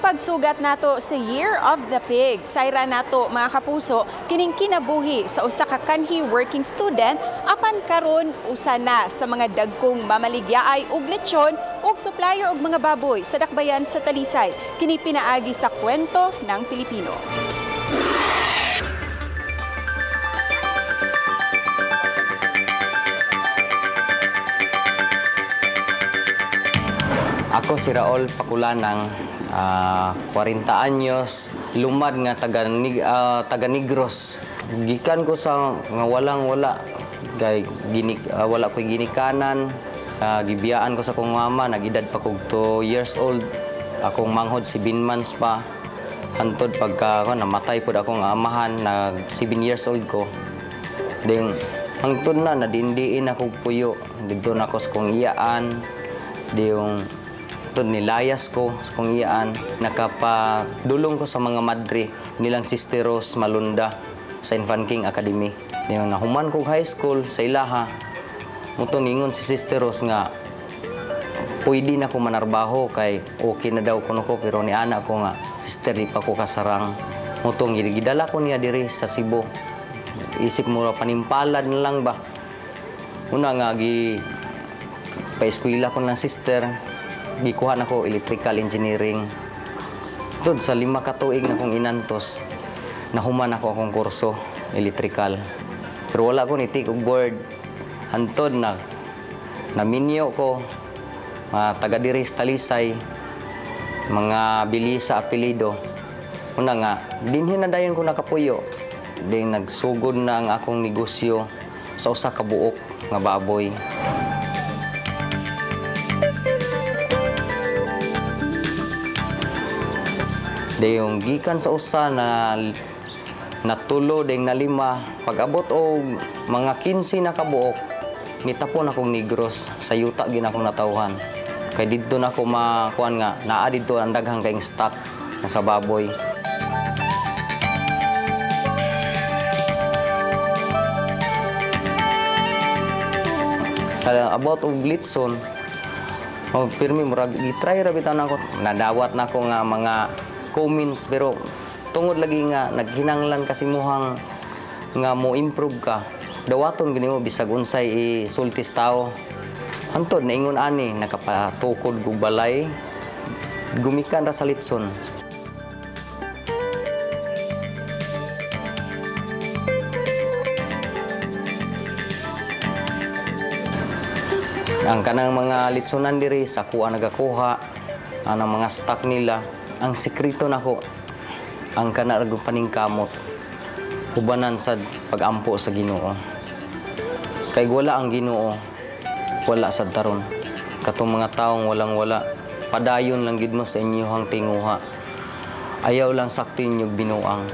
pagsugat nato sa Year of the Pig, sayra nato, mga kapuso, kining kinabuhi sa usa ka kanhi working student apan karon usa na sa mga dagkong mamaligyaay og lechon ug supplier og mga baboy sa dakbayan sa Talisay. Kini pinaagi sa kwento ng Pilipino. Ako si Raul Paculanang, 40 anyos, lumad nga taga Negros. Gikan ko sa nga walang wala, kay wala ko'y ginikanan, gibiyaan ko sa kong mama, nag-edad pa kog 2 years old. Akong manghod 7 months pa. Hantod pagka ko namatay pud akong amahan, nag 7 years old ko. Ding hangtod na nadindiin ako puyo didto na ako sa kong iyaan. Diyong nilayas ko sa kong iyaan, nakapadulong ko sa mga madre nilang Sister Rose Malunda sa Infant King Academy. Yung nahuman ko high school sa ilaha, muto ningon si Sister Rose nga pwede na ko manarbaho kay okay na daw kuno ko, pero ni ana ko nga sister di pa ko kasarang. Mutong gidala ko niya diri sa Cebu. Isip mo panimpalad na lang ba. Una nga gi pa-eskwela ko ng sister, gikuha na ko electrical engineering. Tod sa 5 ka tuig na kong inantos, nahuman ako akong kurso electrical. Pero wala ko ni take og board. Hantod na naminyo ko mga taga diri sa Talisay, mga bili sa apelyido. Una nga dinhi na dayon ko nakapuyo. Ding nagsugod na ang akong negosyo sa usa ka buok nga baboy. Dayong gikan sa usa na natulo ding na 5, pag-abot og mga 15 na kabuok, nitapon akong Negros sa yuta gin akong natawhan. Kay didto na ako makuan nga naa didto ang daghang kaing stock na sa baboy. Sa about og litson, oh, pirmi murag gitry ra bitaw nako, nadawat nako nga mga comment, pero tungod lagi nga naghinanglan kasi muhang nga mo improve ka, dawaton gini mo bisag unsay isultis tao. Hantod naingon ani nakapatukod og balay, gumikan ra sa litson. Ang kanang mga litsonan diri sa kuha nagakuha anang mga stock nila. Ang sekreto nako ang kana ra paningkamot, ubanan sa pagampo sa Ginoo. Kay wala ang Ginoo, wala sad taron. Katong mga taong walang wala, padayon lang gid mo sa inyong tinguha. Ayaw lang sakti inyong binuang.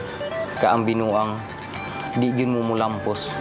Ka ang binuang, di gid mo mulampos.